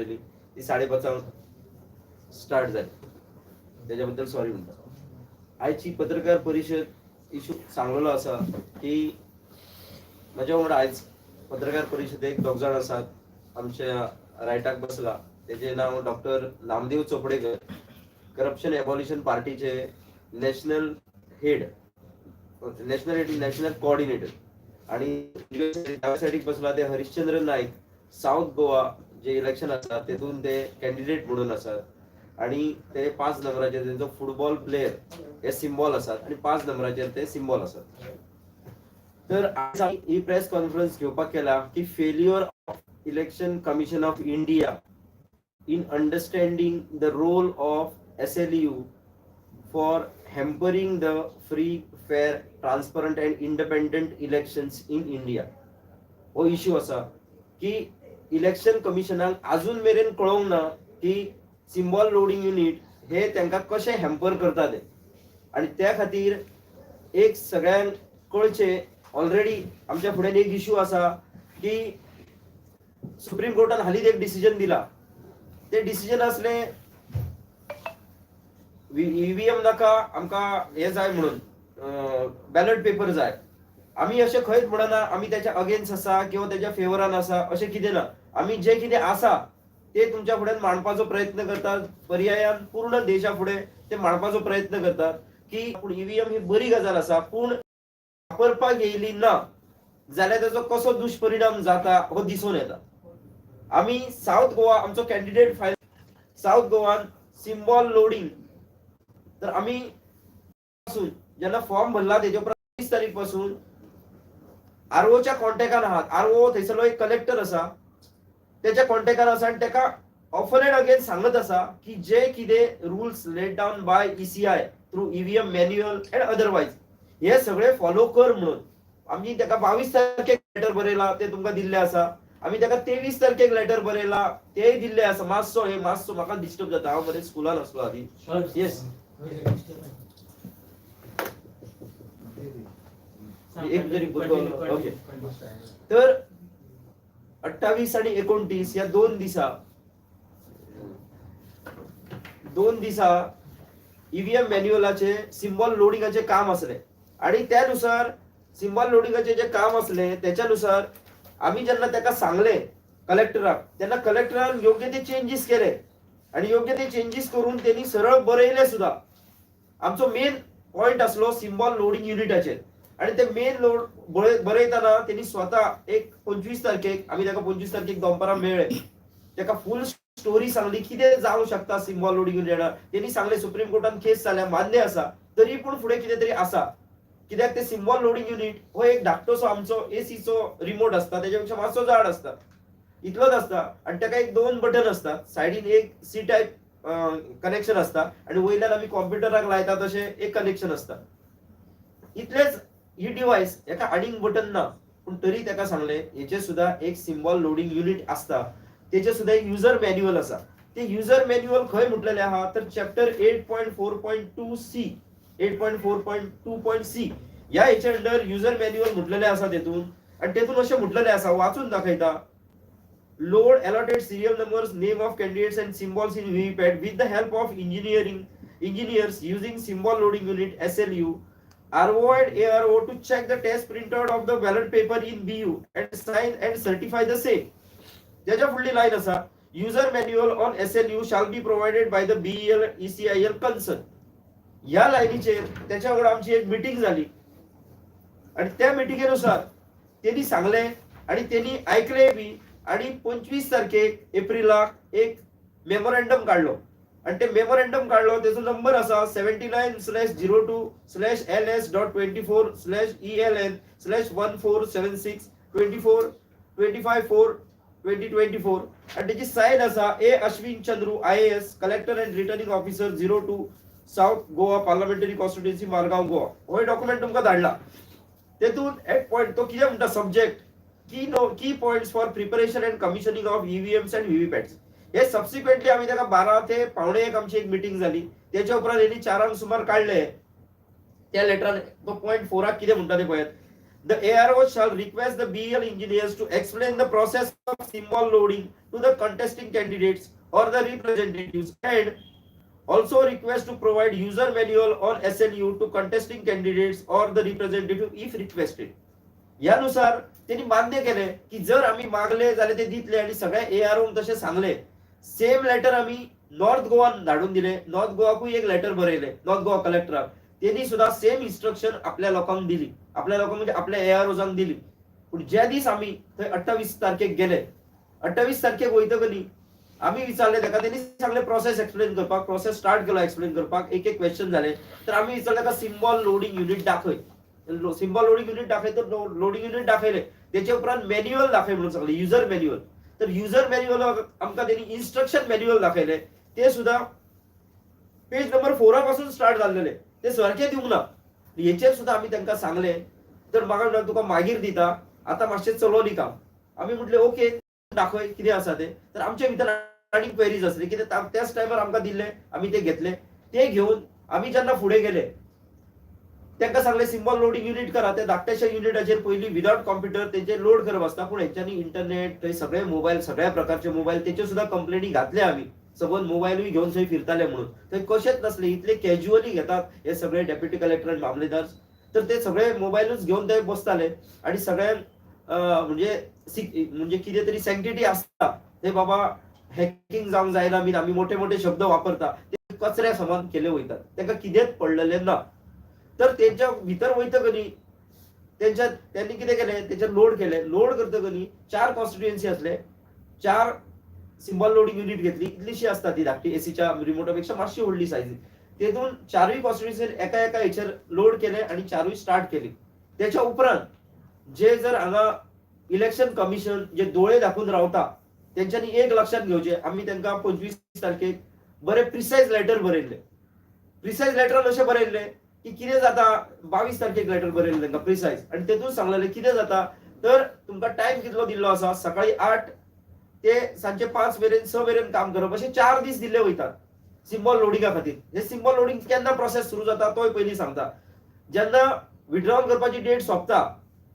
पडटली, ती 5:30 स्टार्ट जाली, त्याच्या बद्दल सॉरी म्हणटा. आयची पत्रकार परिशद इशू सांगलेलो आसा की म्हज्या वांगडा आयज पत्रकार परिशदेक दोग जाण आसात. आमच्या रायटाक बसला तेजें नांव doctor Namdev Chopdekar, corruption abolition पार्टीचे national head, national head, national coordinator. आणि डाव्या सायडीक बसला ते हरिश्चंद्र नाईक, साऊथ गोवा जे इलेक्शन आसा तेतून ते कॅन्डिडेट म्हणून आसात आणि ते 5 नंबराचेर तेंचो फुटबॉल प्लेयर हे सिम्बॉल आसात आणि 5 नंबराचेर ते सिम्बॉल आसात. तर आज आमी ही प्रेस कॉन्फरन्स घेवपाक केला की failure of Election Commission of India in understanding the role of SLU for hampering the free, fair, transparent and independent elections in India. हो इश्यू आसा की इलेक्शन कमिशनाक अजून मेरेन कळोंक ना की सिम्बॉल लोडिंग युनिट हे तांकां कशें हॅम्पर करता ते. आणि त्या खातीर एक सगळ्यांक कळचें, ऑलरेडी आमच्या फुड्यान एक इश्यू आसा की सुप्रीम कोर्टान हालींच एक डिसिजन दिला. ते डिसिजन असले ईव्हीएम नाका, आमकां हे जाय म्हणून बॅलट पेपर जाय. आमी अशें खंयच म्हणना आमी त्याच्या अगेन्स्ट आसा किंवा त्याच्या फेवरान आसा, अशें कितें ना. आमी जे कितें आसा ते तुमच्या फुड्यान मांडपाचो प्रयत्न करतात, पर्यायान पूर्ण देशा फुडें ते मांडपाचो प्रयत्न करतात की पूण ईव्हीएम ही बरी गजाल आसा, पूण वापरपाक येयली ना जाल्यार ताचो कसो दुश्परिणाम जाता हो दिसून येता. आमी साऊथ गोवा आमचो कॅन्डिडेट फायल साऊथ गोवान सिम्बॉल लोडिंग, तर आमी पासून जेन्ना फॉर्म भरला तेच्या उपरांत 20 तारीख पासून आरओच्या कॉन्टॅक्टान आहात. आरओ थंयसरलो एक कलेक्टर आसा, तेच्या कॉन्टॅक्टान आसा आनी तेका ऑफन अँड अगेन सांगत आसा की जे कितें rules laid down by ECI through EVM manual and otherwise हे सगळे फॉलो कर म्हणून. आमी तेका 22 तारखेक लेटर बरयला, ते तुमकां दिल्ले आसा. आमी तेका 23 तारखेक लेटर बरयला, तेय दिल्ले आसा. मातसो हे मातसो म्हाका डिस्टर्ब जाता, हांव मरे स्कुलान आसलो आदी. येस, एक जरी ओके. तर 28 आणि 29 या 2 दिसा ईव्हीएम मॅन्युअलाचे सिम्बॉल लोडिंगाचे काम असले आणि त्यानुसार सिम्बॉल लोडिंगाचे जे काम असले त्याच्यानुसार आम्ही जेन्ना ताका सांगले कलेक्टराक, तेन्ना कलेक्टरान योग्य ते चेंजीस केले आणि योग्य ते चेंजीस करून त्यांनी सरळ बरयले सुद्धा. आमचो मेन पॉयंट असलो सिम्बॉल लोडिंग युनिटाचेर आणि ते मेन लोड बरयतना त्यांनी स्वतः एक 25 तारखेक, आमी ताका 25 तारखेक दनपारां मेळ्ळे, ताका फूल स्टोरी सांगली कितें जावंक शकता सिम्बॉल लोडिंग युनिटा. त्यांनी सांगले सुप्रीम कोर्टान केस जाल्या, मान्य आसा, तरी पूण फुडें कितें तरी आसा, कित्याक ते सिम्बॉल लोडिंग युनिट हो एक धाकटोसो आमचो एसीचो रिमोट आसता, तेच्या पेक्षा मातसो जाड आसता, इतलोच आसता आणि ताका एक 2 बटन असतात, सायडीन एक सी टायप कनेक्शन आसता आणि वयल्यान आमी कॉम्प्युटराक लायता तशें एक कनेक्शन आसता. इतलेच ही डिवायस, एका आनीक बटन ना. पूण तरी ताका सांगले हेचे सुद्धा एक सिम्बॉल लोडिंग युनिट आसता, तेचे सुद्धा एक युजर मॅन्युअल आसा. ते युजर मॅन्युअल खंय म्हटलेले आहा तर chapter 8.4.2 C, 8.4.2.C ह्या हेच्या अंडर युजर मॅन्युअल म्हटलेले आसा तेतून. आणि तेतून अशें म्हटलेले आसा, वाचून दाखयता: load allotted serial numbers, name of candidates and symbols in VVPAT with the help of engineers using symbol loading unit SLU, RO and ARO to check the test printout of the ballot paper in BU and sign and certify the same. त्याच्या फुडली line असा, user manual on SLU shall be provided by the BEL ECIL concern. ह्या लायनीचेर त्याच्या वांगडा आमची एक meeting जाली आणि त्या मिटिंगेनुसार त्यांनी सांगले आणि त्यांनी ऐकले बी आणि 25 तारखेक एप्रिलाक एक मेमोरँडम काडलो आणि ते मेमोरँडम काडलो, तेजो नंबर आसा 79/02/LS.24/ELN/1476 24 25/4/2024 आणि त्याची सायन आसा A Ashwin Chandru, IAS, Collector and Returning Officer, 02, South Goa Parliamentary Constituency, Margao, Goa. हो डॉक्युमेंट तुमकां धाडला. तेतून एक पॉयंट तो कितें म्हणटा, subject key no key points for preparation and commissioning of EVMs and VVPATs. हे सबसिक्वेंटली आम्ही ताका 12 ते 12:45 आमची एक मिटींग जाली. त्याच्या उपरांत हेणी 4 सुमार काडले. त्या लेटरान तो पॉयंट फोराक कितें म्हणटा ते पळयात. The ARO shall request the BL engineers to explain the process of symbol loading to the contesting candidates or the representatives and also request to provide user manual on SLU to contesting candidates or the representative if requested. यानुसार त्यांनी मान्य केले की जर आम्ही मागले जाल्यार ते दितले आणि सगळ्या एआरओ तशें सांगले. सेम लेटर आमी नॉर्थ गोवान धाडून दिले. नॉर्थ गोवाकूय एक लेटर बरयले नॉर्थ गोवा कलेक्टराक. त्यांनी सुद्धा सेम इन्स्ट्रक्शन आपल्या लोकांक दिली, आपल्या लोकांक म्हणजे आपल्या एआरओजांक दिली. पूण ज्या दीस आमी थंय 28 तारखेक गेले, 28 तारखेक वयतकच न्ही आमी विचारले ताका, तेणी सांगले प्रोसेस एक्सप्लेन करपाक. प्रोसेस स्टार्ट केलो एक्सप्लेन करपाक, एक एक क्वेश्चन जाले. तर आमी विचारले ताका, सिम्बॉल लोडींग युनीट दाखय, सिम्बॉल लोडींग युनीट दाखय. तर लोडींग युनीट दाखयले. तेचे उपरांत मॅन्युअल दाखय म्हणून सांगले, युजर मॅन्युअल. तर युजर मॅन्युअल आमकां तेणी इन्स्ट्रक्शन मॅन्युअल दाखयले. ते सुद्धा पेज नंबर 4 पासून स्टार्ट जाल्लेले, ते सारखे दिवंक ना. हेचेर सुद्धा आमी तांकां सांगले तर म्हाका म्हणटा, तुका मागीर दिता, आतां मातशें चलोवनी काम. आमी म्हटलें, ओके, दाखय कितें आसा तें. तर आमचे भितर आनीक क्वेरीज आसले कितें त्याच टायमार आमकां दिल्ले, आमी ते घेतले. ते घेवन आमी जेन्ना फुडें गेले, तांकां सांगलें सिम्बॉल लोडींग युनीट करा. त्या धाकट्याशा युनिटाचेर पयलीं विदाउट कॉम्प्युटर तेंचे लोड करप आसता. पूण हेंच्यांनी इंटरनेट, थंय सगळे मोबायल, सगळ्या प्रकारचे मोबायल, तेच्यो सुद्दां कंप्लेनी घातले आमी. सबंद मोबायलूय घेवन थंय फिरताले म्हणून. थंय कशेंच नासले, इतले कॅज्युअली घेतात हे सगळे डेप्युटी कलेक्टर आनी मामलेदार. तर ते सगळे मोबायलूच घेवन थंय बसताले आणि सगळ्यांक म्हणजे म्हणजे कितें तरी सँक्टिटी आसता ते बाबा हॅकिंग जावंक जायना बीन, आमी मोठे मोठे शब्द वापरता, ते कचऱ्या समान केले वयतात. तांकां कितेंच पडलेलें ना. तर तेंच्या भितर वयतकच न्ही तेंच्या त्यांनी कितें केलें, तेचेर लोड केले. लोड करतकच न्ही चार कॉन्स्टिट्युएन्सी आसले, चार सिम्बॉल लोडिंग युनीट घेतली. इतलीशी आसता ती धाकटी, एसीच्या रिमोटा पेक्षा मातशी व्हडली सायज. तेतून चारूय कॉन्स्टिट्युएन्सी एका एका हेचेर लोड केले आणि चारूय स्टार्ट केली. त्याच्या उपरांत जे जर हांगा इलेक्शन कमिशन जे दोळे दाखोवन रावता, तेंच्यांनी एक लक्षात घेवचें, आमी तांकां 25 तारखेक बरे प्रिसायज लेटर बरयल्ले. प्रिसायज लेटरान अशें बरयल्लें की कितें जाता, 22 तारखेक लेटर बरयल्लें तांकां प्रिसायज आनी तेतून सांगलेलें कितें जाता तर तुमकां टायम कितलो दिल्लो आसा, सकाळी 8 ते सांजचे 5 मेरेन, 6 मेरेन काम करप, अशे 4 दीस दिल्ले वयतात सिम्बॉल लोडिंगा खातीर. हे सिम्बॉल लोडिंग केन्ना प्रोसेस सुरू जाता तोय पयलीं सांगता. जेन्ना विड्रॉल करपाची डेट सोंपता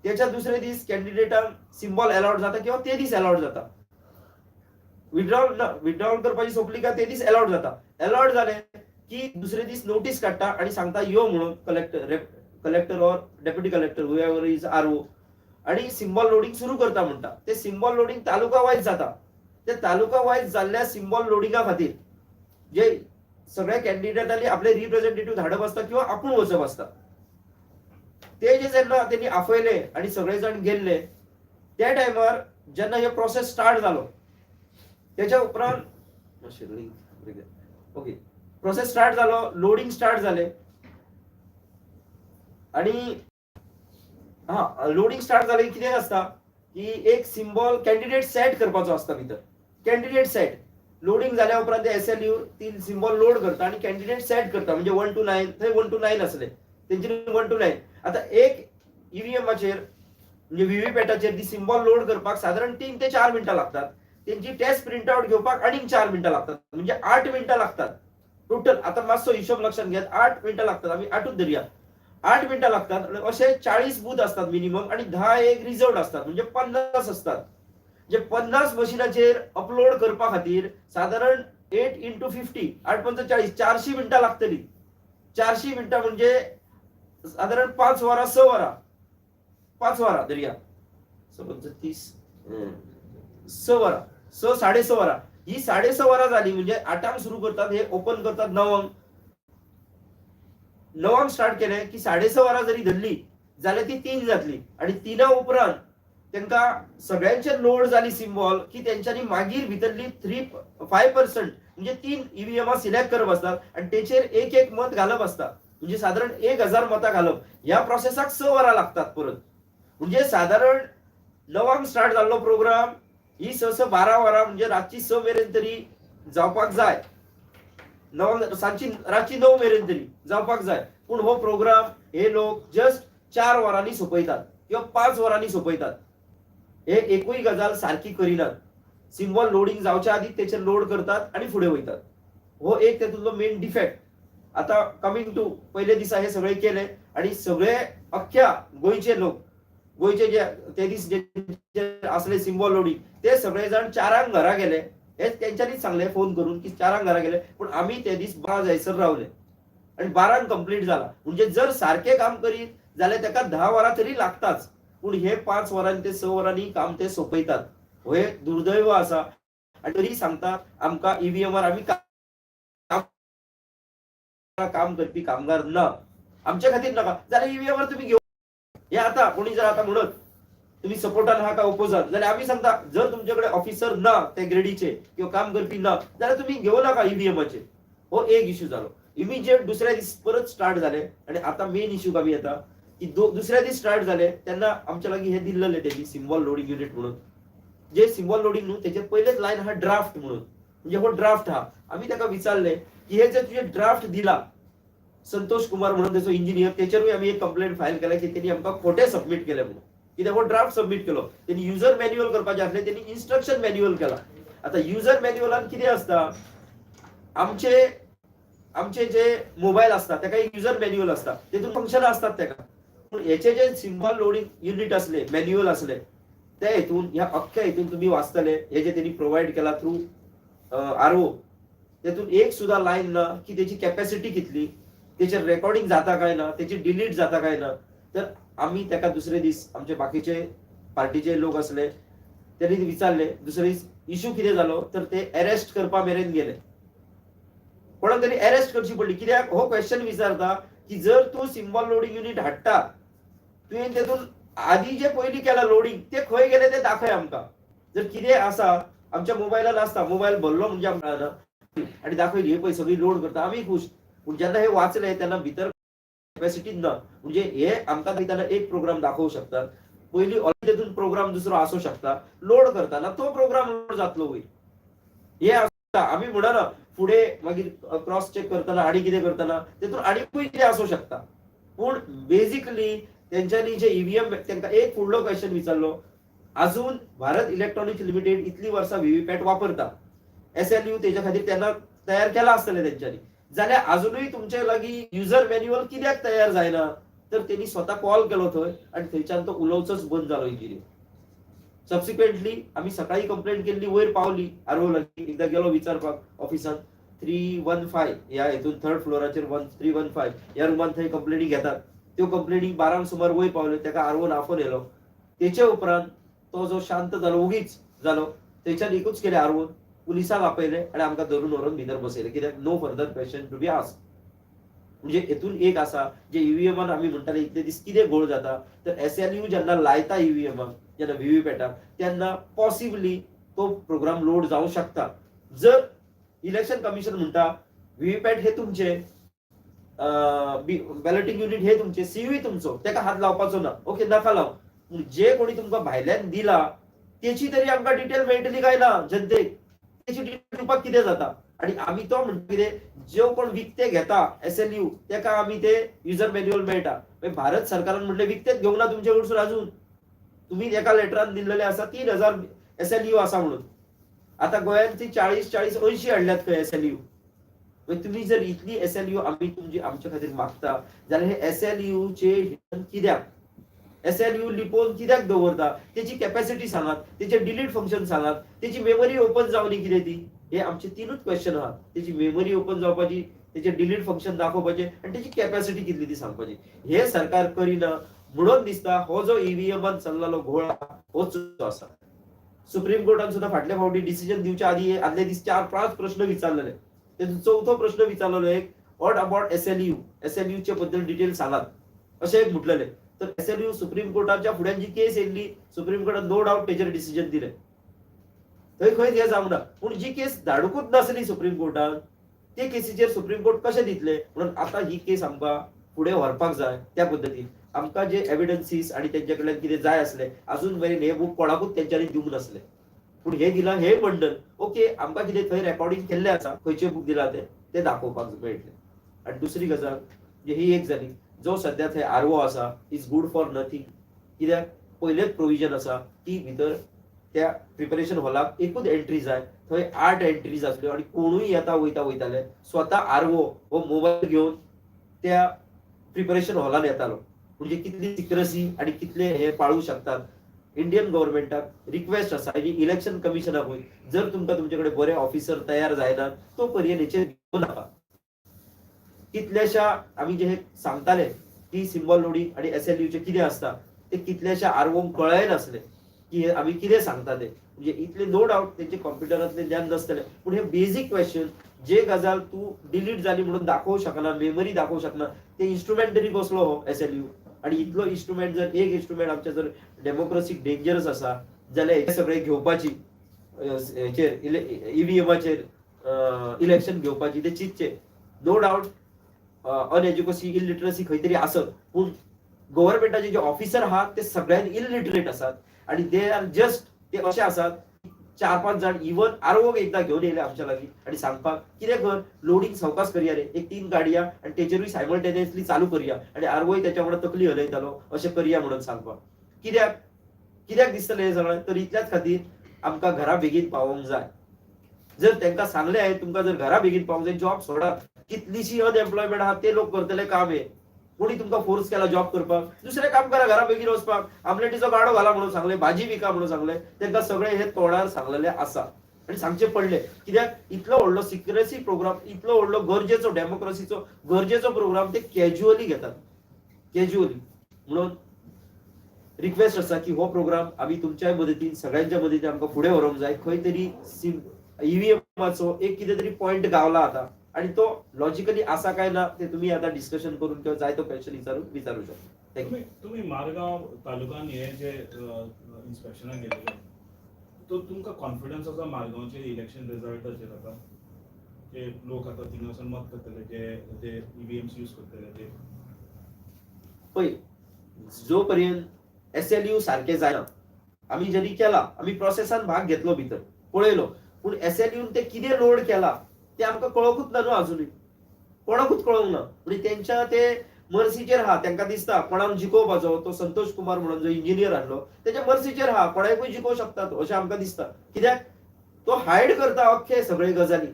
त्याच्या दुसरे दीस कॅन्डिडेटांक सिम्बॉल अलॉट जाता किंवा ते दीस अलॉट जाता. विड्रॉल विड्रॉल करपाची सोंपली काय ते दीस अलॉट जाता. अलॉट जाले की दुसरे दीस नोटीस काडटा आणि सांगता यो म्हणून collector or deputy collector, whoever is RO, आणि सिम्बॉल लोडिंग सुरू करता म्हणटा. ते सिम्बॉल लोडिंग तालुका वायज जाता. ते तालुका वायज जाल्ल्या सिम्बॉल लोडिंगा खातीर जे सगळ्या कॅन्डिडेटांनी आपले रिप्रेझेंटेटिव्ह धाडप आसता किंवा आपूण वचप आसता. ते जे जेन्ना तेणी आपयले आणि सगळे जाण गेल्ले, त्या टायमार जेन्ना हे प्रोसेस स्टार्ट जालो, त्याच्या उपरांत, ओके, प्रोसेस स्टार्ट जालो, लोडिंग स्टार्ट जाले आणि हा लोडिंग स्टार्ट जाले की कितें आसता की एक सिम्बॉल कॅन्डिडेट सेट करपाचो आसता भितर. कॅन्डिडेट सेट लोडिंग जाल्या उपरांत एसएलयू ती सिम्बॉल लोड करता आणि कॅन्डिडेट सेट करता. म्हणजे 1 टू 9, थंय 1 टू 9 आसले तेंचे, 1 टू 9. आता एक ईव्हीएमाचेर म्हणजे व्हीव्हीपॅटाचेर ती सिम्बॉल लोड करपाक सादारण 3 ते 4 मिनटां लागतात. तेंची टेस्ट प्रिंट आउट घेवपाक आनीक 4 मिनटां लागतात, म्हणजे 8 मिनटां लागतात टोटल. आता मातसो हिशोब लक्षात घेत, 8 मिनटां लागतात, आमी 8ूच धरया, 8 मिनटां लागतात. आणि असे 40 बूथ असतात मिनिमम आणि 10 एक रिझर्व असतात, म्हणजे 50 असतात. जे 50 मशिनाचेर अपलोड करपा खातीर सादारण 8 इंटू 50, 8 पंच 40, 400 मिनटां लागतली. 400 मिनटां म्हणजे सादारण 5 वरां, 6 वरां, 5 वरां धरया, स पंच 30, 6 वरां, 6, 6.5 वरां. ही 6.5 वरां जाली म्हणजे 8ांक सुरू करतात, हे ओपन करतात 9ांक. 9ांक स्टार्ट केले की 6.5 वरां जरी धरली जाल्यार ती 3 जातली. आणि 3 उपरांत तांकां सगळ्यांचे लोड जाली सिम्बॉल की तेंच्यांनी मागीर भितरली 3-5% म्हणजे 3 ईव्हीएम सिलेक्ट करप आसतात आणि तेचेर एक एक मत घालप आसता, म्हणजे सादारण 1000 मतां घालप. ह्या प्रोसेसाक 6 वरां लागतात परत. म्हणजे सादारण 9ांक स्टार्ट जाल्लो प्रोग्राम ही 6 6 12 वरां, म्हणजे रातची 6 मेरेन तरी जावपाक जाय. 9ांक, सांजची, रातची 9 मेरेन तरी जावपाक जाय. पूण हो प्रोग्राम हे लोक जस्ट 4 वरांनी सोंपयतात किंवा 5 वरांनी सोंपयतात. हे एकूय गजाल सारकी करिनात. सिम्बॉल लोडिंग जावच्या आदी तेचेर लोड करतात आणि फुडें वयतात. हो एक तेतूंतलो मेन डिफेक्ट. आता कमिंग टू पयले दिसा हे सगळे केले आणि सगळे अख्ख्या गोंयचे लोक गोंयचे जे ते दीस जे असले सिम्बॉल लोडींग ते सगळे जाण 4 घरा गेले. हे तेंच्यांनीच सांगले फोन करून की 4 घरा गेले, पूण आमी ते दीस 12 जायसर रावले आनी 12 कंप्लीट जाला. म्हणजे जर सारकें काम करीत जाल्यार ताका 10 वरां तरी लागताच, पूण हे 5 वरांनी ते 6 वरांनी काम ते सोंपयतात. हे दुर्दैव आसा. आनी तरी सांगता आमकां ईव्हीएमार आमी काम करपी कामगार ना, आमच्या खातीर नाका जाल्यार ईव्हीएमार तुमी घेवन हे आतां कोणी जर आतां म्हणत तुमी सपोर्टान आहा काय ओपोजान, जाल्यार आमी सांगता जर तुमचे कडेन ऑफिसर ना ते ग्रेडीचे किंवा काम करपी ना जाल्यार तुमी घेवं नाका ईव्हीएमाचेर. हो एक इश्यू जालो. इमिजिएट दुसऱ्या दीस परत स्टार्ट जाले आनी आतां मेन इश्यू आमी येता की दुसऱ्या दीस स्टार्ट जाले तेन्ना आमच्या लागीं हे दिल्लेले तेजी सिम्बॉल लोडींग युनीट म्हणून, जे सिम्बॉल लोडींग न्हू तेचे पयलेच लायन आहा ड्राफ्ट म्हणून, म्हणजे हो ड्राफ्ट आहा. आमी ताका विचारले की हे जे तुजे ड्राफ्ट दिला संतोष कुमार म्हणून तेचो इंजिनियर, तेचेरूय आमी एक कंप्लेंट फायल केल्या की तेणी आमकां खोटें सबमीट केलें म्हणून. कित्याक हो ड्राफ्ट सबमीट केलो, तेणी युजर मॅन्युअल करपाचें आसलें, तेणी इन्स्ट्रक्शन मॅन्युअल केला. आतां युजर मॅन्युअलान कितें आसता, आमचे आमचे जे मोबायल आसता ताका एक युजर मॅन्युअल आसता, तेतून फंक्शनां आसतात ताका. पूण हेचे जे सिम्बॉल लोडींग युनीट आसले, मॅन्युअल आसले, ते हितून ह्या अख्ख्या हितून तुमी वाचतले हे जे तेणी प्रोवायड केला थ्रू आरओ, तेतून एक सुद्दां लायन ना की तेची कॅपॅसिटी कितली, तेचेर रेकॉर्डिंग जाता काय ना, तेची डिलीट जाता काय ना. तर आमी ताका दुसरे दीस आमचे बाकीचे पार्टीचे लोक आसले तेणी विचारले, दुसरे दीस इशू कितें जालो तर ते अरेस्ट करपा मेरेन गेले. कोणाक तरी अरेस्ट करची पडली. कित्याक हो क्वेश्चन विचारता की जर तूं सिम्बॉल लोडींग युनीट हाडटा, तुवें तेतून आदी जे पयलीं केला लोडींग ते खंय गेले ते दाखय आमकां. जर कितें आसा आमच्या मोबायलान आसता, मोबायल भरलो म्हणजे आमकां कळना आनी दाखयली हे पळय सगळी लोड करता, आमी खूश. पूण जेन्ना हे वाचले तेन्ना भितर कॅपॅसिटी ना, म्हणजे हे आमकां दितना एक प्रोग्राम दाखोवंक शकतात, पयलीं ऑलरेडी तेतून प्रोग्राम दुसरो आसूं शकता, लोड करतना तो प्रोग्राम लोड जातलो वयर. हे आसता. आमी म्हणना फुडें मागीर क्रॉस चेक करतना आनी कितें करतना तेतून आनीकूय कितें आसूं शकता. पूण बेजिकली तेंच्यांनी जे ईव्हीएम, तांकां एक फुडलो क्वेश्चन विचारलो, अजून भारत इलेक्ट्रॉनिक्स लिमिटेड इतली वर्सां व्हीव्हीपॅट वापरता, एसएलयू तेच्या खातीर तेन्ना तयार केला आसतलें तेंच्यांनी, जाल्यार अजुनूय तुमचे लागीं युजर मॅन्युअल कित्याक तयार जायना? तर तेणी स्वता कॉल केलो थंय आनी थंयच्यान तो उलोवचोच बंद जालो इंजिनियर. सबसिक्वेंटली आमी सकाळी कंप्लेंट केल्ली, वयर पावली आरओ लागीं, एकदां गेलो विचारपाक ऑफिसान, 315 ह्या हितून थर्ड फ्लोराचेर 1315 ह्या रुमान थंय कंप्लेनी घेतात. त्यो कंप्लेनी 12 सुमार वयर पावल्यो, ताका आरओन आफोवन येयलो. तेचे उपरांत तो जो शांत जालो, ओगीच जालो. थंयच्यान एकूच केलें, आरओन पुलिसांक आपयले आनी आमकां धरून व्हरून भितर बसयले. कित्याक no further question to be ask. म्हणजे हेतून एक आसा जे ईव्हीएमान आमी म्हणटाले इतले दीस कितें घोळ जाता, तर एसएलयू जेन्ना लायता ईव्हीएमाक, जेन्ना व्हीव्हीपॅटाक, तेन्ना पॉसिबली तो प्रोग्राम लोड जावं शकता. जर इलेक्शन कमिशन म्हणटा व्हीव्हीपॅट हे तुमचे, बॅलेटिंग युनीट हे तुमचे, सीयूय तुमचो, ताका हात लावपाचो ना, ओके नाका लाव, पूण जे कोणी तुमकां भायल्यान दिला तेची तरी आमकां डिटेल मेळटली काय ना जनतेक, तेची डिटेल दिवपाक कितें जाता? आनी आमी तो म्हणटा कितें, जो कोण विकते घेता एसएलयू ताका आमी ते युजर मॅन्युअल मेळटा. मागीर भारत सरकारान म्हटलें विकतेच घेवंक ना तुमचे कडसून अजून, तुमी एका लेटरान दिल्लेले आसा 3000 एसएलयू आसा म्हणून, आतां गोंयांत ती 40 40 80 हाडल्यात खंय एसएलयू. मागीर तुमी जर इतली एसएलयू आमी तुमची आमच्या खातीर मागता जाल्यार हे एसएलयू चे कित्याक, एसएलयू लिपोवन कित्याक दवरता? तेची कॅपॅसिटी सांगात, तेचे डिलीट फंक्शन सांगात, तेची मेमरी ओपन जावनी कितें ती. हे आमचे तिनूच क्वेश्चन आहात, तेची मेमरी ओपन जावपाची, तेचे डिलीट फंक्शन दाखोवपाचे आनी तेची कॅपॅसिटी कितली ती सांगपाची. हे सरकार करिना म्हणून दिसता हो जो ईव्हीएमान चल्लेलो घोळ हो चुकीचो आसा. सुप्रीम कोर्टान सुद्दां फाटल्या फावटी डिसिजन दिवच्या आदी आदले दीस 4-5 प्रश्न विचारलेले, तेतून चवथो प्रश्न विचारलेलो एक, what about SLU, एसएलयूचे बद्दल डिटेल सांगात अशें एक म्हटलेलें. तर एसएलयू सुप्रीम कोर्टाच्या फुड्यान जी केस येयल्ली, सुप्रीम कोर्टान नो डावट तेजेर डिसिजन दिलें, थंय खंयच हें जावंक ना. पूण जी केस धाडुकूच नासली सुप्रीम कोर्टान, ते केसीचेर सुप्रीम कोर्ट कशें दितले? म्हणून आतां ही केस आमकां फुडें व्हरपाक जाय. त्या पद्दतीन आमकां जे एविडन्सीस आनी तेंच्या कडल्यान कितें जाय आसलें, अजून मेरेन हे बूक कोणाकूच तेंच्यांनी दिवंक नासले, पूण हे दिलां हे बंडल ओके, आमकां कितें थंय रेकॉर्डिंग केल्लें आसा, खंयचे बूक दिला ते दाखोवपाक मेळटलें. आनी दुसरी गजाल म्हणजे ही एक जाली, जो सद्या थंय आरओ आसा is good for nothing. कित्याक पयलेच प्रोविजन आसा की भितर त्या प्रिपरेशन हॉलाक एकूच एंट्री जाय, थंय 8 एंट्रीज आसल्यो आनी कोणूय येता वयता वयताले. स्वता आरओ हो मोबायल घेवन त्या प्रिपरेशन हॉलान येतालो. म्हणजे कितली सिक्रसी आणि कितले हे पाळू शकतात. इंडियन गव्हर्मेंटाक रिक्वेस्ट आसा आनी इलेक्शन कमिशनाकूय, जर तुमकां तुमचे कडेन बरे ऑफिसर तयार जायना तो पर्यंत हेचेर घेवं नाका. कितल्याशा आमी जे हे सांगताले की सिंबॉल लोडींग आनी एसएलयूचे कितें आसता ते कितल्याशा आरवोंक कळय नासले की हे आमी कितें सांगता ते. म्हणजे इतले नो डावट तेंचे कॉम्प्युटरांतले ज्ञान नासतलें, पूण हे बेजीक क्वेश्चन जे गजाल तूं डिलीट जाली म्हणून दाखोवंक शकना, मेमरी दाखोवंक शकना, ते इन्स्ट्रुमेंट तरी कसलो हो एसएलयू. आणि इतलो इन्स्ट्रुमेंट जर एक इन्स्ट्रुमेंट आमच्या जर डेमोक्रेसीक डेंजरस आसा जाल्यार हे सगळे घेवपाची हेचेर ईव्हीएमाचेर इलेक्शन घेवपाची ते चिंतचे. नो डावट अनएज्युकेसी इलिटरसी खंय तरी आसत, पूण गव्हर्मेंटाचे जे ऑफिसर आहात ते सगळ्यान इलिटरेट आसात आणि they are just ते अशे आसात 4-5 जाण इवन आरवोक एकदां घेवन येयले आमच्या लागीं आनी सांगपाक कितें कर लोडींग सवकास करया रे, एक 3 गाडया आनी तेचेरूय सायमल्टेनियसली चालू करया आनी आरवोय तेच्या वांगडा तकली हलयतालो अशें करया म्हणून सांगपाक. कित्याक कित्याक दिसतलें हें सगळें, तर इतल्याच खातीर आमकां घरा बेगीन पावोवंक जाय. जर तांकां सांगलें हांवें तुमकां जर घरा बेगीन पावोवंक जाय जॉब सोडात, कितलीशी अनएम्प्लॉयमेंट आहा ते लोक करतले काम हे, कोणी तुमकां फोर्स केला जॉब करपाक, दुसरें काम करा घरा बेगीन वचपाक. आमलेटीचो गाडो घाला म्हणून सांगलें, भाजी विका म्हणून सांगलें, तांकां सगळें हे तोंडार सांगलेलें आसा आनी सांगचें पडलें. कित्याक इतलो व्हडलो सिक्रेसी प्रोग्राम, इतलो व्हडलो गरजेचो डेमोक्रेसीचो गरजेचो प्रोग्राम ते कॅज्युअली घेतात, कॅज्युअली. म्हणून रिक्वेस्ट आसा की हो प्रोग्राम आमी तुमच्याय मदतीन सगळ्यांच्या मदतीन आमकां फुडें व्हरूंक जाय. खंय तरी ईव्हीएमाचो एक कितें तरी पॉयंट गावला आतां आनी तो लॉजिकली आसा काय ना ते तुमी आतां डिस्कशन करून किंवा जाय तो क्वेश्चन विचारून विचारू शकता. Thank you. तुम्ही मारगांव तालुक्यान हे जे इन्स्पेक्शनाक गेलेले तो तुमकां कॉन्फिडन्स आसा मारगांवचे इलेक्शन रिजल्टाचेर आतां जे लोक आतां थिंगा वचून मत करतले जे ते ईव्हीएम्स यूज करतले ते? पळय, जो पर्यंत एसएलयू सारकें जायना, आमी जरी केला, आमी प्रोसेसान भाग घेतलो भितर पळयलो, पूण एसएलयून ते कितें लोड केला ते आमकां कळोकूच ना न्हू, आजुनूय कोणाकूच कळोंक ना. म्हणजे तेंच्या ते मर्सीचेर आहा, तांकां दिसता कोणाक जिखोवपाचो, तो संतोष कुमार म्हणून जो इंजिनियर आहलो तेच्या मर्सीचेर आहा, कोणाकूय जिखोवंक शकता तो अशें आमकां दिसता. कित्याक तो हायड करता अख्खे सगळे गजाली.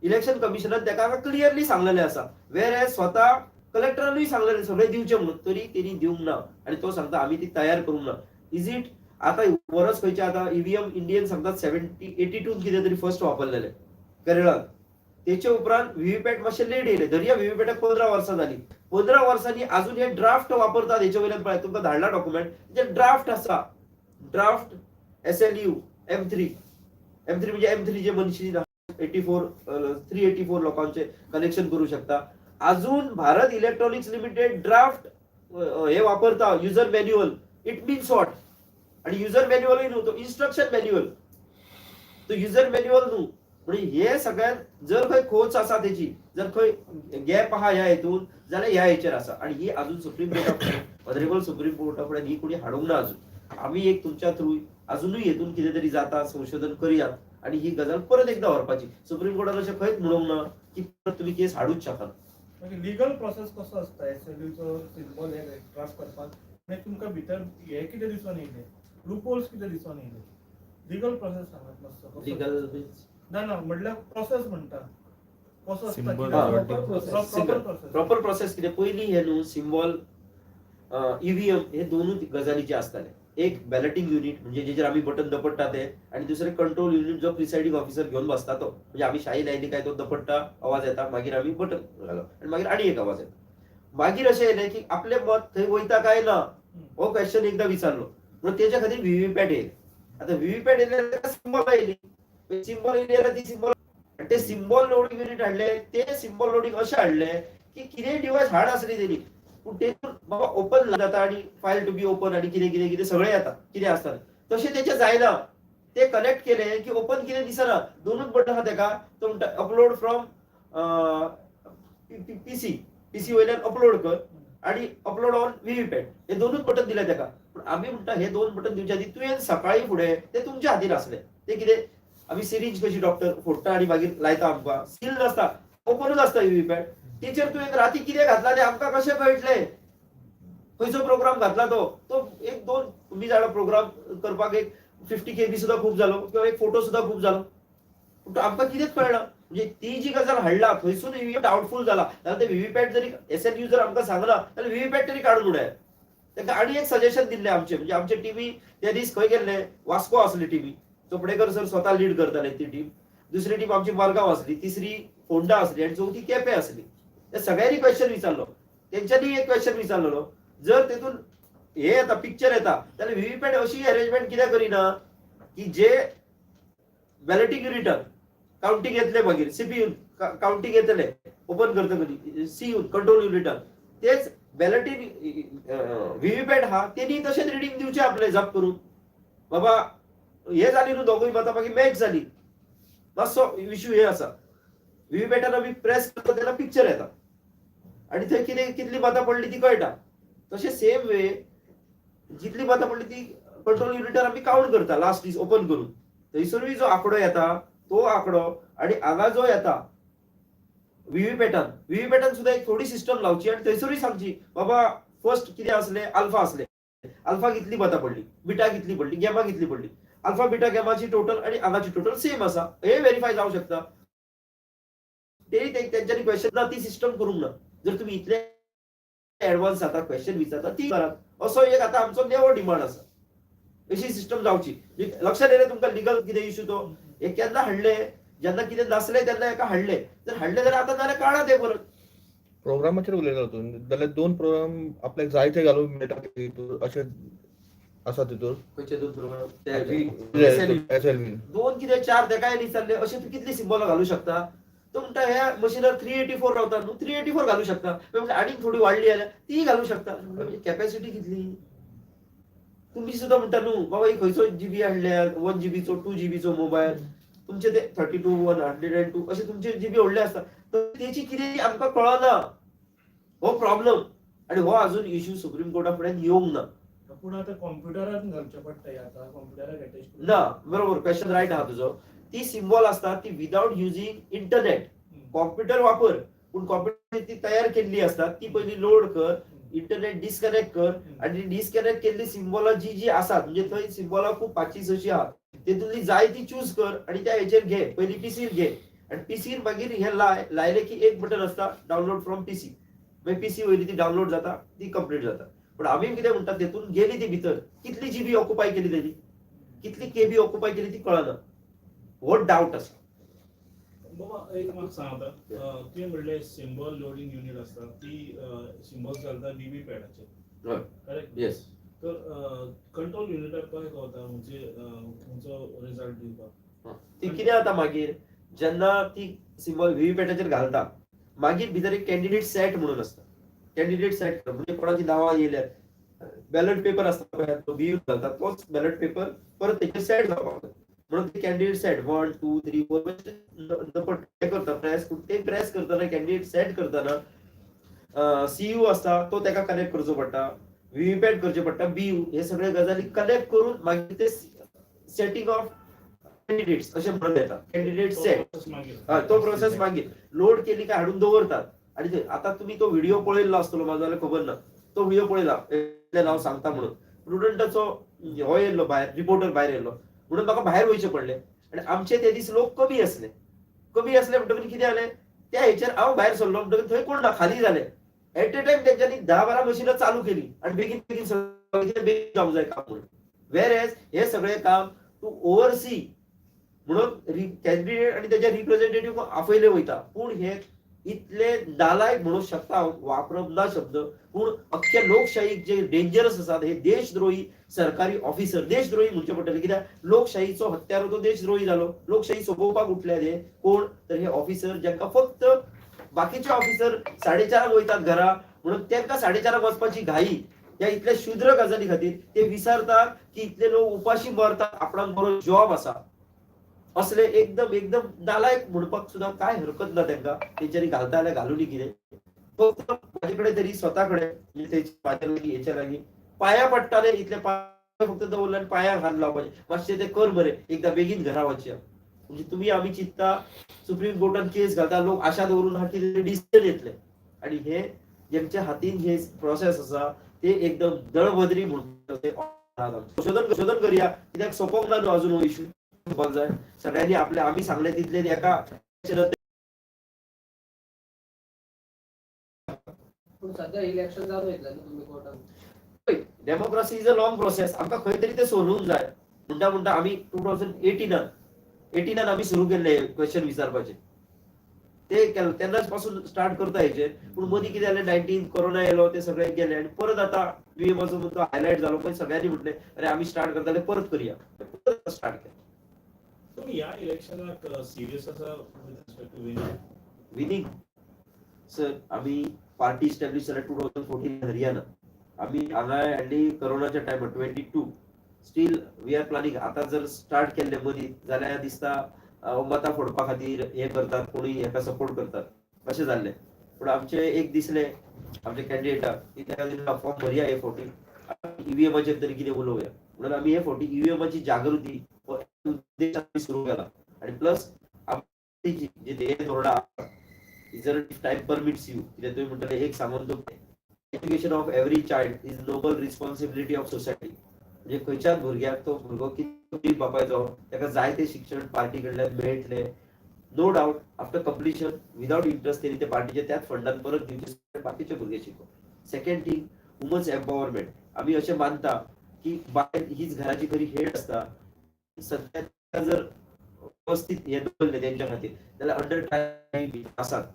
इलेक्शन कमिशनान ताका क्लियरली सांगलेलें आसा, वेर एज स्वता कलेक्टरानूय सांगलेलें सगळें दिवचें म्हणून, तरी तेणी दिवंक ना आनी तो सांगता आमी ती तयार करूंक ना. Is it आतां वरस खंयचें आतां ईव्हीएम इंडियन सांगतात 70-82 कितें तरी फर्स्ट वापरलेलें केरळान, तेचे उपरांत व्हीव्हीपॅट मातशें लेट येयलें. दर्या व्हीव्हीपॅटाक 15 वर्सां जाली, 15 वर्सांनी अजून हे ड्राफ्ट वापरतात. हेचे वयल्यान पळय तुमकां धाडला डॉक्युमेंट, तेचे ड्राफ्ट आसा, ड्राफ्ट एसएलयू M3, M3 म्हणजे M3 जे मनशी 84 384 लोकांचे कनेक्शन करू शकता. अजून भारत इलेक्ट्रॉनिक्स लिमिटेड ड्राफ्ट हे वापरता, user manual. It means what? आणि युजर मॅन्युअलूय न्हू, तो इन्स्ट्रक्शन मॅन्युअल, तो युजर मॅन्युअल न्हू. म्हणजे हे सगळ्यात जर खंय खोच आसा तेची, जर खंय गॅप आहा ह्या हेतून जाल्यार ह्या हेचेर आसा. आणि ही अजून supreme Carta, honourable supreme Carta फुडें ही कोणी हाडूंक ना अजून. आमी एक तुमच्या थ्रू अजुनूय हेतून कितें तरी जाता संशोधन करयात आणि ही गजाल परत एकदा व्हरपाची. सुप्रीम कोर्टान अशें खंयच म्हणूंक ना की परत तुमी केस हाडूच शकना. लिगल प्रोसेस कसो आसता एसएलयूचो सिंबॉल हे ड्राफ्ट करपाक, आनी तुमकां भितर हे कितें दिसून येयलें, लुपोल्स कितें दिसून येयले, लिगल प्रोसेस सांगात मातसो. लिगल ना ना म्हटल्यार प्रोसेस म्हणटा कसो आसता, proper process. Proper process कितें पयलीं हे न्हू सिंबॉल ईव्हीएम हे दोनूच गजाली जे आसताले, एक बॅलेटींग युनिट म्हणजे जेचेर आमी बटन दपडटा ते, आनी दुसरें कंट्रोल युनिट जो प्रिसायडींग ऑफिसर घेवन बसता तो, म्हणजे आमी शाही लायली काय तो दपडटा, आवाज येता, मागीर आमी बटन घालप आनी मागीर आनी एक आवाज येता. मागीर अशें येयलें की आपलें मत थंय वयता काय ना हो क्वेश्चन एकदां विचारलो, म्हणून तेच्या खातीर व्हीव्हीपॅट येयलें. आतां व्हीव्हीपॅट येयलें ताका सिंबॉल येयली, सिंबॉल येयली जाल्यार ती सिंबॉल, आनी ते सिंबॉल लोडींग युनिट हाडलें, ते सिंबॉल लोडींग अशें हाडलें की कितेंय डिवायस हाड आसली तेणी, पूण तेतून बाबा ओपन जाता आनी फायल टू बी ओपन आनी कितें कितें कितें सगळें येता कितें आसता तशें तेचें जायना. ते कनेक्ट केले की ओपन कितें दिसना, दोनूच बटन आहा तेका, तो म्हणटा अपलोड फ्रॉम पीसी, पीसी वयल्यान अपलोड कर आनी अपलोड ऑन व्हीव्हीपॅट, हे दोनूच बटन दिले तेका. पूण आमी म्हणटा हे दोन बटन दिवच्या आदी तुवें सकाळीं फुडें ते तुमच्या हातीन आसले, ते कितें आमी सिरिंज कशी डॉक्टर फोडटा आनी मागीर लायता आमकां, सील नासता, ओपनूच आसता व्हीव्हीपॅट, तेचेर तुवें राती कितें घातला तें आमकां कशें कळटलें, खंयचो प्रोग्राम घातला तो, तो एक दोन तुमी जाणा प्रोग्राम करपाक एक 50 KB सुद्दां खूब जालो किंवा एक फोटो सुद्दां खूब जालो, पूण तो आमकां कितेंच कळना. म्हणजे ती जी गजाल हाडला थंयसून डावटफूल जाला, जाल्यार ते व्हीव्हीपॅट जरी एसएलयू जर आमकां सांगना जाल्यार व्हीव्हीपॅट तरी काडून उडयात. तांकां आनी एक सजेशन दिल्लें आमचें, म्हणजे आमचे टिमी त्या दीस खंय गेल्ले, वास्को आसली टिमी, चोपडेकर सर स्वता लीड करताले ती टीम, दुसरी टीम आमची मडगांव आसली, तिसरी फोंडा आसली आनी चवथी केपें आसली. त्या सगळ्यांनी क्वेश्चन विचारलो, तेंच्यांनी एक क्वेश्चन विचारलेलो, जर तेतून हे येता पिक्चर येता जाल्यार व्हीव्हीपॅट अशी अरेंजमेंट कित्याक करिना की जे बॅलेटींग युनिटान कावंटींग येतले, मागीर सीपीयू कावंटींग येतले ओपन करतकच सीयू कंट्रोल युनिटान तेच बॅलेटींग व्हीव्हीपॅट हा तेणी तशेंच रिडींग दिवचें आपलें जप करून, बाबा हे जाली न्हू दोगूय मतां मागीर मॅच जाली. मातसो इशू हे आसा, व्हीव्हीपॅटान आमी प्रेस करता तेन्ना पिक्चर येता आनी थंय कितें कितली मतां पडली ती कळटा. तशें सेम वे जितली मतां पडली ती कंट्रोल युनिटार आमी कावंट करता लास्ट दीस ओपन करून, थंयसरूय जो आंकडो येता तो आंकडो आनी हांगा जो येता व्हीव्हीपॅटान, व्हीव्हीपॅटान सुद्दां एक थोडी सिस्टम लावची आनी थंयसरूय सांगची बाबा फर्स्ट कितें आसलें, अल्फा आसलें, अल्फा कितली मतां पडली, बिटा कितली पडली, गॅमा कितली पडली, अल्फा बिटा गॅमाची टोटल आनी हांगाची टोटल सेम आसा, हे व्हेरीफाय जावंक शकता. तेय तेंच्यांनी क्वेश्चन ना ती सिस्टम करूंक ना. जर तुमी इतले एडवान्स जाता क्वेश्चन विचारता ती करात, असो एक आतां आमचो नेवो डिमांड आसा, अशी सिस्टम जावची. लक्षात येयलें तुमकां लिगल कितें इशू तो हे केन्ना हाडले, जेन्ना कितें नासलें तेन्ना हेका हाडले, जर हाडले जाल्यार आतां नाल्यार काडा ते परत. प्रोग्रामाचेर उलयता तूं जाल्यार दोन प्रोग्राम आपल्याक जाय ते घालूंक मेळटा तितूर, अशें आसा तितूर. खंयचे दोन प्रोग्राम? S L V. दोन कितें चार तेकाय विचारले, अशें तूं कितली सिंबॉलां घालूं शकता? तो म्हणटा ह्या मशिनार 384 रावता न्हू, 384 घालूं शकता, मागीर आनीक थोडी वाडली जाल्यार ती घालूं शकता. म्हणजे कॅपॅसिटी कितली? तुमी सुद्दां म्हणटा न्हू बाबा ही खंयचो जीबी हाडल्या, 1 जीबीचो 2 जीबीचो मोबायल, तुमचे ते 32 102 अशे तुमचे जीबी व्हडले आसता, तर तेची कितें आमकां कळना हो प्रॉब्लम. आनी हो अजून इशू सुप्रीम कोर्टा फुड्यान येवंक ना. पूण आतां कॉम्प्युटरान घालचें पडटा हे, आतां कॉम्प्युटराक अटॅच. ना, बरोबर क्वेश्चन रायट आहा तुजो. ती सिम्बॉल आसता ती विदाउट युजींग इंटरनेट, कॉम्प्युटर वापर, पूण कॉम्प्युटर ती तयार केल्ली आसता ती पयली लोड कर, इंटरनेट डिस्कनेक्ट कर आनी डिस्कनेक्ट केल्ली सिम्बॉलां जी जी आसात, म्हणजे थंय सिम्बॉलां खूब पांचशी सशी आहात, तेतूंतली जाय ती चूज कर आनी त्या हेचेर घे, पयली पीसीर घे आनी पीसीर मागीर हे लाय, लायले की एक बटन आसता डावनलोड फ्रॉम पीसी, मागीर पीसी वयली ती डावनलोड जाता, ती कंप्लीट जाता. पूण आमी कितें म्हणटा, तेतून गेली ती भितर कितली जीबी ऑक्युपाय केली तेणी, कितली केबी ऑक्युपाय केली ती कळना, हो डावट आसा. बाबा एक म्हाका सांग आतां, तुवें म्हणलें सिम्बॉल लोडींग युनीट आसता ती सिम्बॉल्स घालता व्हीव्ही पॅडाचेर. हय. करेक्ट? येस. तर कंट्रोल युनिटाक कशें कळता म्हणजे खंयचो रिजल्ट दिवपाक? ती कितें जाता मागीर जेन्ना ती सिम्बॉल व्हीव्हीपॅटाचेर घालता, मागीर भितर एक कॅन्डिडेट सेट म्हणून आसता. कॅन्डिडेट सेट म्हणजे कोणाची नांवां येयल्यार बॅलट पेपर आसता पळय, तो व्हीव घालता तोच बॅलट पेपर परत तेचेर सेट जावपाक जाय, म्हणून ते कॅन्डिडेट सेट 1 2 3 4 हे करता प्रेस, ते प्रेस करतना कॅन्डिडेट सेट करतना सीयू आसता तो तेका कनेक्ट करचो पडटा, व्हीव्हीपॅट करचें पडटा, बीयू, हे सगळे गजाली कनेक्ट करून मागीर ते सेटिंग ऑफ कॅन्डिडेट्स अशें म्हणून येता, कॅन्डिडेट तो सेट. process मागीर. हय, तो प्रोसेस मागीर लोड केली काय हाडून दवरतात. आनी ते आतां तुमी तो व्हिडिओ पळयल्लो आसतलो, म्हाका जाल्यार खबर ना, तो व्हिडिओ पळयला इतलें नांव सांगता म्हणून प्रुडंटाचो हो येयल्लो भायर, रिपोर्टर भायर येयल्लो म्हणून म्हाका भायर वयचें पडलें. आनी आमचे ते दीस लोक कमी आसले, कमी आसले म्हणटकीर कितें जालें, त्या हेचेर हांव भायर सरलो म्हणटकीर थंय कोण ना, खाली जालें. एट ए टायम तेंच्यांनी 10-12 मशिनां चालू केली आनी बेगीन बेगीन सगळें बेगीन जावंक जाय काम म्हणून. वेर एज हे सगळें काम टू ओवरसी म्हणून कॅन्डिडेट आनी तेच्या रिप्रेझेंटेटिव्ह आपयले वयता. पूण हे इतले नालायक म्हणूंक शकता हांव, वापरप ना शब्द, पूण अख्ख्या लोकशाहीक जे डेंजरस आसात हे देशद्रोही सरकारी ऑफिसर, देशद्रोही म्हणचे पडटले, कित्याक लोकशाहीचो हत्यारो तो देशद्रोही जालो. लोकशाही सोंपोवपाक उठले हे कोण, तर हे ऑफिसर, जांकां फक्त बाकीचे ऑफिसर 4:30 वयतात घरा म्हणून तांकां 4:30 वचपाची घाई. ह्या इतल्या शुद्र गजाली खातीर ते विसरतात की इतले लोक उपाशी मरतात, आपणाक बरो जॉब आसा. असले एकदम एकदम नालायक म्हणपाक सुद्दां काय हरकत ना तांकां, तेंच्यांनी घालता जाल्यार घालूनी कितें. फक्त म्हाजे कडेन तरी स्वता कडेन म्हणजे म्हाज्या लागीं हेच्या लागीं पांया पडटाले, इतले पांय फक्त दवरले आनी पांयांक हात लावपाचे, मातशें तें कर बरें एकदां बेगीन घरा वचया. म्हणजे तुमी आमी चिंत्ता सुप्रीम कोर्टान केस घालता, लोक आशा दवरून आहा कितें डिसिजन येतले, आनी हे जेंच्या हातीन हे प्रोसेस आसा ते एकदम दळभद्री म्हणटा ते. संशोधन संशोधन करया, कित्याक सोंपोंक ना न्हू अजून हो इशू, सोंपोवपाक जाय सगळ्यांनी आपले. आमी सांगले तितले एका पूण सध्या इलेक्शन जावन वयतलें न्हू तुमी कोर्टान. Democracy is a long process. आमकां खंय तरी ते सोलूंक जाय. म्हणटा म्हणटा आमी 2018 एटीनान आमी सुरू केल्ले क्वेश्चन विचारपाचे. ते केले तेन्नाच पासून स्टार्ट करता हेचेर. पूण मदीं कितें जालें, 19 कोरोना येयलो, ते सगळे गेले आनी परत आतां ईव्हीएमाचो मुद्दो हायलायट जालो. पळय, सगळ्यांनी म्हटलें, अरे, आमी स्टार्ट करताले, परत करया. परत स्टार्ट केलें. तुमी ह्या इलेक्शनाक सिरियस आसा with respect to winning? Winning sir, आमी पार्टी इस्टॅब्लिश जाल्या 2014 हरियाणा. आमी हांगा हाडली कोरोनाच्या टायमार 22. Still we are planning. आतां जर स्टार्ट केल्ले मदीं जाल्यार दिसता मतां फोडपा खातीर हे करतात, कोणूय हेका सपोर्ट करतात अशें जाल्लें. पूण आमचें एक दिसलें आमच्या कॅन्डिडेटाक की ताका दिसलें, फॉर्म भरया हे फावटी, ईव्हीएमाचेर तरी कितें उलोवया म्हणून. आमी हे फावटी ईव्हीएमाची जागृती हो उद्देश आमी सुरू केला. आनी प्लस जी ध्येय धोरणां आसा, जर टायम परमिट्स you, कित्याक तुमी म्हणटले, एक सांगून दवरता, education of every child is noble responsibility of society. म्हणजे खंयच्याच भुरग्याक, तो भुरगो कितें गरीब बापायचो, ताका जाय तें शिक्षण पार्टी कडल्यान मेळटलें. No doubt, after completion, without interest तेणी ते पार्टीचे त्याच फंडान परत दिवचे, बाकीचे भुरगे शिको. Second thing, women's empowerment. आमी अशें मानता की बायल हीच घराची खरी हेड आसता. सध्या जर व्यवस्थीत हे दवरलें तेंच्या खातीर जाल्यार अंडर ट्रायल आसात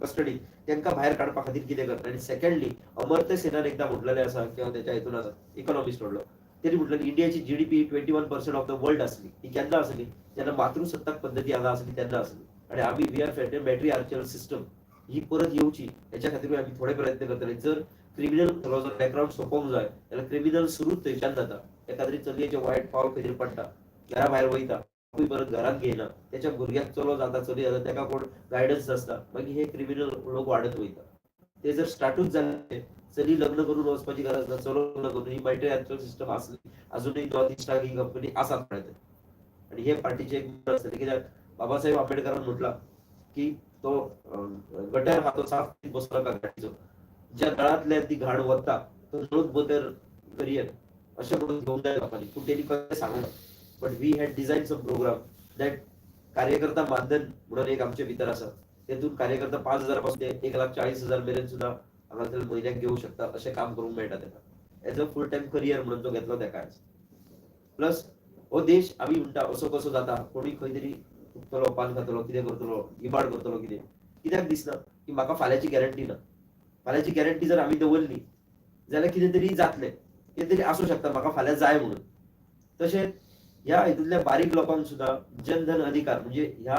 कस्टडीत, तांकां भायर काडपा खातीर कितें करता. आनी सेकंडली, अमर्त्य सेनान एकदां म्हटलेलें आसा किंवा त्याच्या हितून आसा, इकॉनॉमिस्ट व्हडलो, तेणी म्हटलें, इंडियाची GDP 21% of the world आसली. ही केन्ना आसली? जेन्ना मातृसत्ताक पद्दती हांगा आसली तेन्ना आसली. आनी आमी we are fat matriarchal system ही परत येवची हेच्या खातीरूय आमी थोडे प्रयत्न करतले. जर क्रिमिनल जर बॅकग्रावंड सोंपोवंक जाय जाल्यार क्रिमिनल सुरूच थंयच्यान जाता. एखाद्री चलयेचें वायट पावल खंय तरी पडटा, घरा भायर वयता, बापूय परत घरात घेयना, त्याच्या भुरग्याक चलो जाता, चली जाता, ताका कोण गायडन्स नासता, मागीर हे क्रिमिनल लोक वाडत वयता. ते जर स्टार्टूच जाले, चली लग्न करून वचपाची गरज ना, चलो लग्न करून, ही मॅट्रिआर्चल सिस्टम आसली, अजूनही नॉर्थ इस्टाक ही कंपनी आसात पळय. आणि हे पार्टीचे एक आसतले, कित्याक बाबासाहेब आंबेडकरान म्हटला की तो गटर हा तो साफ करीत बसलो नाका घाणीचो, ज्या नळांतल्यान ती घाण वता तो नळूच बदल करियर अशें म्हणून घेवंक जाय लोकांनी. पूण तेणी कशें सांगूंक, but we had design some program that कार्यकर्ता मानधन म्हणून एक आमचे भितर आसा. तेतून कार्यकर्ता 5,000 पासून ते 1,40,000 मेरेन सुद्धा हांगासर म्हयन्याक घेवंक शकता, अशें काम करूंक मेळटा ताका. As a full time career म्हणून तो घेतलो ताका. प्लस हो देश आमी म्हणटा असो कसो जाता, कोणी खंय तरी थुकतलो, पान खातलो, कितें करतलो, इबाड करतलो कितें. कित्याक दिसना की म्हाका फाल्यांची गॅरंटी ना. फाल्यांची गॅरंटी जर आमी दवरली जाल्यार कितें तरी जातलें, कितें तरी आसूं शकता म्हाका फाल्यां जाय म्हणून. तशेंच ह्या हितूंतल्या बारीक लोकांक सुद्दां जनधन अधिकार, म्हणजे ह्या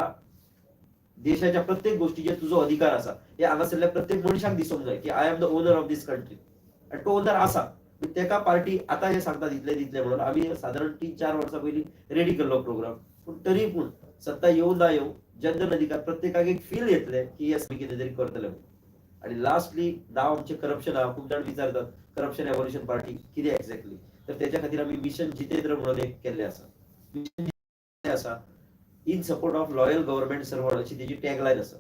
देशाच्या प्रत्येक गोष्टीचेर तुजो अधिकार आसा हे हांगासरल्या प्रत्येक मनशाक दिसूंक जाय की I am the owner of this country. आनी तो ओनर आसा तेका पार्टी आतां हे सांगता दितले दितले म्हणून. आमी सादारण 3-4 वर्सां पयलीं रेडी केल्लो प्रोग्राम. पूण तरी पूण सत्ता येवं ना येवं, जनधन अधिकार प्रत्येकाक एक फील येतले की येस, आमी कितें तरी करतले म्हणून. आनी लास्टली नांव आमचें करप्शन आहा. खूब जाण विचारतात, करप्शन एबॉलिशन पार्टी कितें एक्झॅक्टली? तर तेच्या खातीर आमी मिशन जितेंद्र म्हणून एक केल्लें आसा. मिशन आसा in support of loyal government servant अशी तेजी टॅगलायन आसा.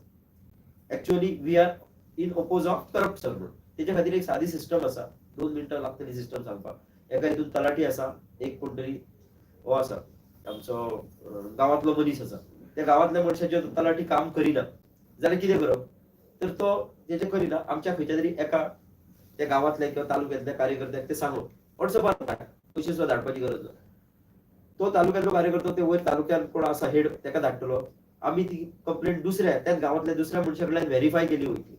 Actually we are in oppose of corrupt servant. तेच्या खातीर एक सादी सिस्टम आसा. 2 मिनटां लागतली सिस्टम सांगपाक. एका हितून तलाठी आसा, एक कोण तरी हो आसा, आमचो गांवांतलो मनीस आसा. त्या गांवांतल्या मनशाचेर तलाठी काम करिना जाल्यार कितें करप? तर तो तेजें करिना, आमच्या खंयच्या तरी एका त्या गांवांतल्या किंवा तालुक्यांतल्या कार्यकर्त्याक ते सांगून व्हॉट्सअपार, पयशे सुद्दां धाडपाची गरज ना. तो तालुक्यातलो कार्यकर्तो ते वयर तालुक्यात कोण आसा हेड तेका धाडटलो. आमी ती कंप्लेंट दुसऱ्या त्याच गांवांतल्या दुसऱ्या मनशा कडल्यान व्हेरीफाय केली वयतली.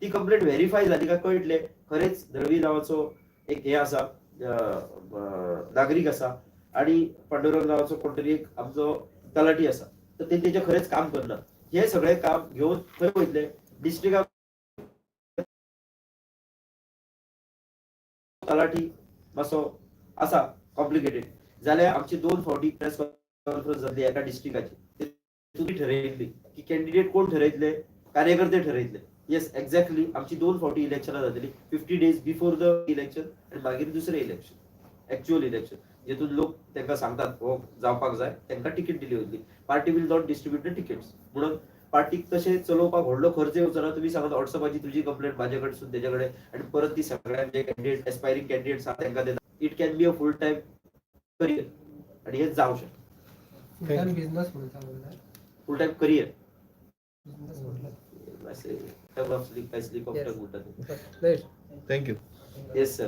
ती कंप्लेंट व्हेरीफाय जाली काय कळटलें, खरेंच दळवी नांवाचो एक हे आसा, नागरीक आसा आणि पांडुरंग नांवाचो कोण तरी एक आमचो तलाठी आसा, तर ते तेजें खरेंच काम करना. हे सगळें काम घेवन खंय वयतले? डिस्ट्रिक्टाक. तलाठी मातसो आसा कॉम्प्लिकेटेड जाल्यार आमची दोन फावटी प्रेस कॉन्फरन्स जातली एका डिस्ट्रिक्टाची. तुमी ठरयतली की कॅन्डिडेट कोण ठरयतले, कार्यकर्ते ठरयतले. येस, एक्झॅक्टली. आमची दोन फावटी इलेक्शनां जातली, 50 days before the election आनी मागीर दुसरें इलेक्शन, एक्च्युअल इलेक्शन, जेतून लोक तांकां सांगतात हो जावपाक जाय, तांकां तिकीट दिली वतली. Party will not distribute the tickets म्हणून पार्टीक तशें चलोवपाक व्हडलो खर्च येवचो ना. तुमी सांगत, व्हॉट्सअपाची तुजी कंप्लेंट म्हाजे कडसून तेजे कडेन आनी परत ती सगळ्यांक जे कॅन्डिडेट, एस्पायरींग कॅन्डिडेट्स आहा तांकां दिता. It can be a full time career आणि हे जावं शकता. फुल टाइम बिझनेस म्हणून सांगून. फुल टाइम करियर. बिझनेस म्हटलं. Slip of slip of Yes. म्हणतात. Right. Thank you. Yes sir.